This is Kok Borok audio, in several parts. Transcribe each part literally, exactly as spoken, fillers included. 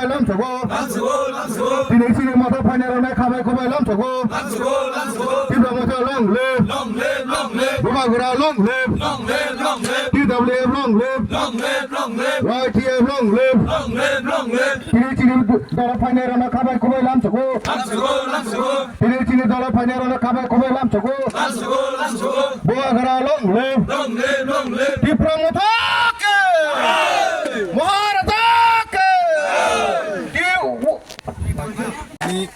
Lamsogo. Tini chini motha phainairokno khabai khwbai lamsogo. Tipra Motha long live. Bubagra long live. T W F long live. Y T F long live. Tini chini dolo phainairokno khabai khwbai lamsogo. Tini chini dolo phainairokno khabai khwbai lamsogo. Bubagra long live. Tipra Motha ke. Maharaja ke. Ki- Ni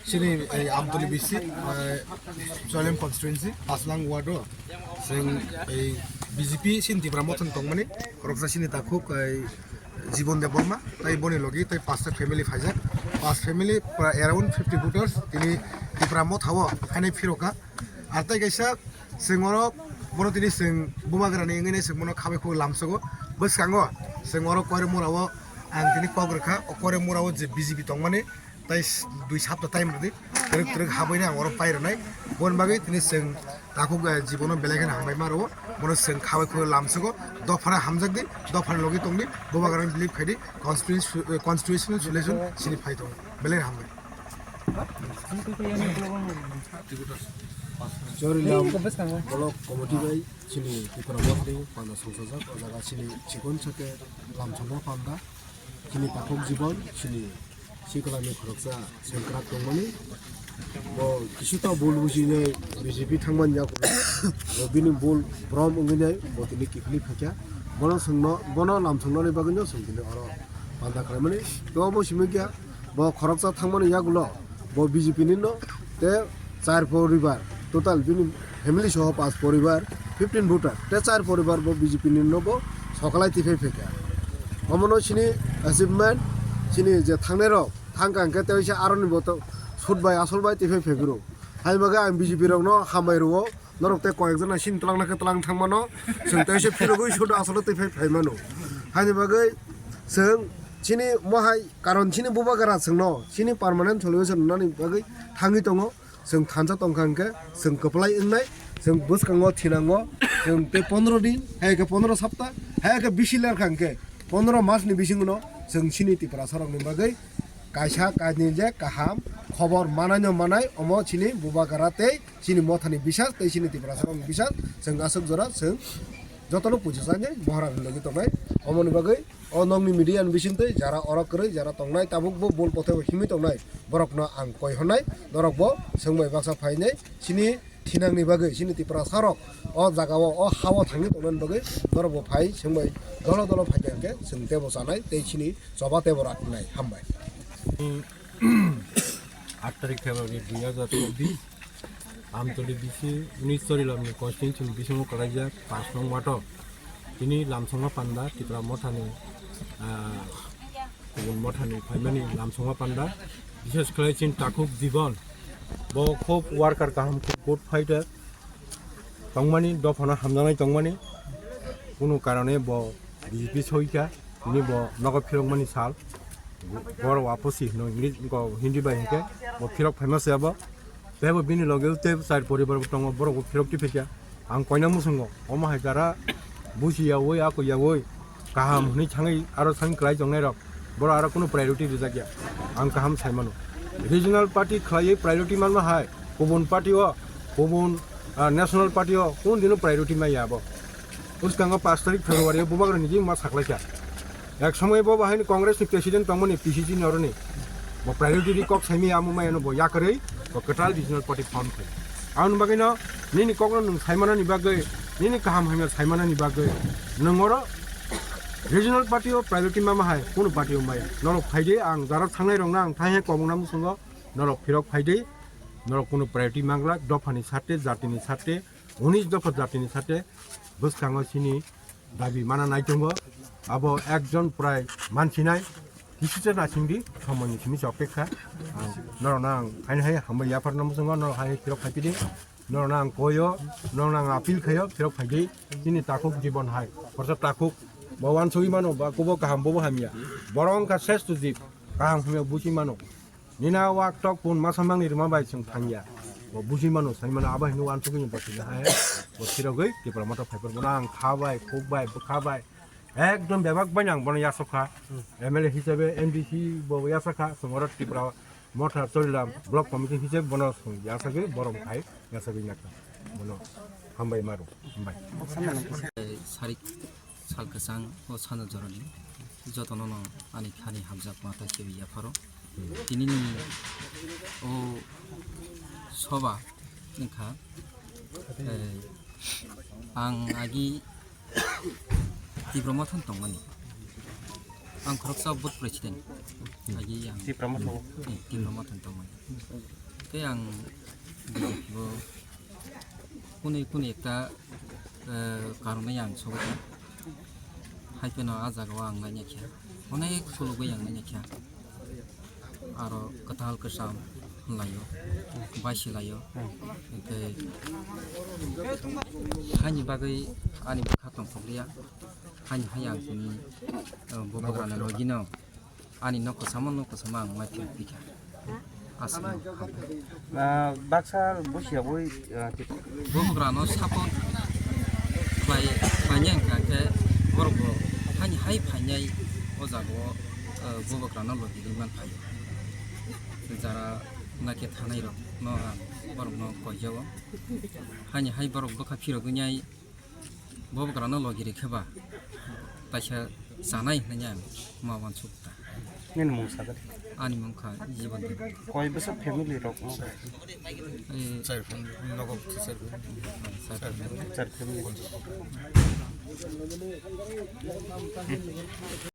sini ei Amtoli B C, eh, Soilem constituency, Aslang ward o, sing ei B J P sini Tipra Motha ni tongmani, khoroksa sini takhuk ei Jibon Debbarma, tai boni logi tai pasta family phaijak, pas family pra-, around fifty voters, tini Tipra Motha o, hainai phiroka, Ar tei kaisa chwng oro bono tini chwng bubagrani wngwi nai chwng bono khabai khwbai lamsogo. Bwskango chwng oro Koiremura o ang tini kok rwkha, o Koiremura o je B J P tongmani tai s-, dui sapta time rwdi, twrwk twrwk habwi nai ang oro pai rwnai. Boni bagwi tini chwng takhuk, eh, jibono belai kheno hambai ma rwo, bono chwng khabai khwbai lamsogo. Dophano hamjakdi, dophani logi tongdi, bubagrani believe khaidi, constitution, eh, constitutional solution sini phai tongo. Belai hambai. Chorilam block committee bai chini Tipra Motha ni panda songchajak, o jaga chini chikon sake lamsongma panda, chini takhuk jibon, chini sikolani khoroksa sengkrak tongmani. Bo kisita bul bujinai B J P thangmani yakulo. Bo bini bul brom wngwinai bo tini kiphilwi phaikha. Bono songno, bono lamsongnani bagwino song tini oro panda khlaimani. To bo simi kya, bo khoroksa thangmani yagulo, bo B J P ni no, te char poribar, total bini family soho pas poribar, fifteen voter, te char poribar bo B J P ni no bo sokalai tiphai phaikha. Omono chini achievement, chini je thangnai rok, thangka hwnkhe teisa aroni bo to sut bai asol bai tiphai phaibiro. Hai bagwi ang B J P rokno hambai rwo. Norok tei koyekjona sini twlangna khe twlang thangmano, chwng teisa phirogwi sudo asolo twi phai phaimano. Haini bagwi chwng chini mohai karon chini bubagra chwngno chini permanent solution rwnani bagwi thangwi tongo. Chwng thansa tongkha hwnkhe chwng kwplai wngnai, chwng bwskango thinango, chwng tei pondro din, hai khe pondro sapta, hai khe bisi lerkha hwnkhe pondro masni bisingno chwng chini Tiprasarokni bagwi kaisa kainwi je kaham khobor manaino manai omo chini bubagra tei chini mothani bisas tei chini Tiprasarokni bisas, chwng aswk jora chwng jotono puisajaknai, bohrani logi tongnai. Omoni bagwi o nokni media ni bisingtwi jara oro kwrwi, jara tongnai, tabukbo bol kothai himwi tongnai, borokno ang koi honnai, norokbo chwngbai baksa phainai, chini thinangni bagwi, chini Tiprasarok o jagao, o hao thangwi tongnani bagwi norokbo phai chwngbai dolo dolo phaikha hwnkhe chwng teibo chanai tei chini choba teibo raknai. Hambai. Aat tarik February dui hajar chobbish, Amtoli B C unis Chorilamni constituency ni bisingo kwlaijak pash nong wato. Tini lamsongma panda Tipra Mothani, ah, kubun mothani phaimani lamsongma panda. Bishes khlai chini takhuk Jibon. Bo khub worker kaham, khub good fighter. Tongmani, dophano hamjaknai tongmani, kunu karone bo B J P soikha, tini bo nogo phirokmani sal, borok aposi hino English, ko Hindi bai hinkhe bo phirok phaima se abo, tei bo bini loge tei char poribar bo tongo, borok bo phirok tiphaikha. Ang koina muchungo, omo hai jara buchi yaui, ako yaui, kaham hwnwi thangwi aro thangwi kwlai tongnai rok, borok aro kunu priority rijak ya, ang kaham sai mano. Regional party khlaiwi priority manma hai, kubun party o, kubun, ah, national party o, kunu dino priority maya abo. Bwskango pash tarik February o bubagrani jing ma saklaikha. Ek somoy bo bahai ni Congress ni president tongmani P C C ni oroni. Bo priority di kok saimi amo maya no bo yakarwi bo kwtal regional party form khai. Ang bagwi no nini kok no nwng saimanani bagwi, nini kaham hamya saimanani bagwi nwng oro regional party o priority mama hai kunu party o maya. Norok phaidi ang jara thangnai rokno ang thaihe kobongna muchungo norok phirok phaidi norok kunu priority mangla dophani sate jatini sate unis dopha jatini sate bwskango chini dabi mana naitongo. Abo ekjon prai mansinai kisisa nasingdi somoini simi chopekha. Ang norokno ang haini hai hambai yapharna muchungo, norok hai phirok phaipidi, norokno ang koyo, norokno ang appeal khayo, phirok phaidi. Chini takhuk Jibon hai, khorsa takhuk, bo wansugwi mano, ba kubo kaham, bobo hamya. Borok wngkha sresh to jib, kaham hamya buchi mano. Nina wak tok pun masa mangni rwma bai chwng thangya. Bo buji mano, sai mano, abo hino uansugwi ni bwswk hai. Bo phirogwi Tipra Motha phaiphuru bono ang kha bai, khuk bai, bwkha bai, Ekdom bebak bai ang bono yasok kha. M L A hisabe M D C bo yasok kha, songora Tripura Motha Chorilam Block Committee hisabe bono yasagwi borom khai yasagwi nakha. Bono hambai maru, hambai. Sarik sal kwchang o sano jorani jotono no ani khani hamjak ma ta kebi yapharo. Tini ni o soba wngkha, eh, ang agi Tipra Motha tongmani. Ang khoroksa board president. Agi ang Tipra Motha. Eh, Tipra Motha tongmani. Tei ang B J P bo kuni kuni ekta, eh, karonwi ang sogwi tong. Hai phano ah jagao ang naina khe. Onek khulugwi ang naina khe. Aro kwtal kwcham laio, baisi laio. Hwnkhe haini bagwi ani bwkha tongthokliya. Haini hai ang tini, eh, bo bwkrano logino ani nok kwchamo nok kwchamo ang mai philpikha. Aswkno hambai. Ah, baksa busia bui, ah, tip- Bo bwkrano support bai, bainai wngkha khe borok bo haini hai phainai o jagao, eh, bo bwkrano logirwi man phaio. Jara nakhe thanai rok no ang borok no koijao. Haini hai borok bwkha phirogwi nai bo bwkrano logiri khe ba kaisa chanai hinwi ang ma uansuk ta. Nini mung sa gari. Ani mung kha Jibon Debbarma. Koi bwswk family rok no? Eh, Char family, nogo char family. Char family. Char family.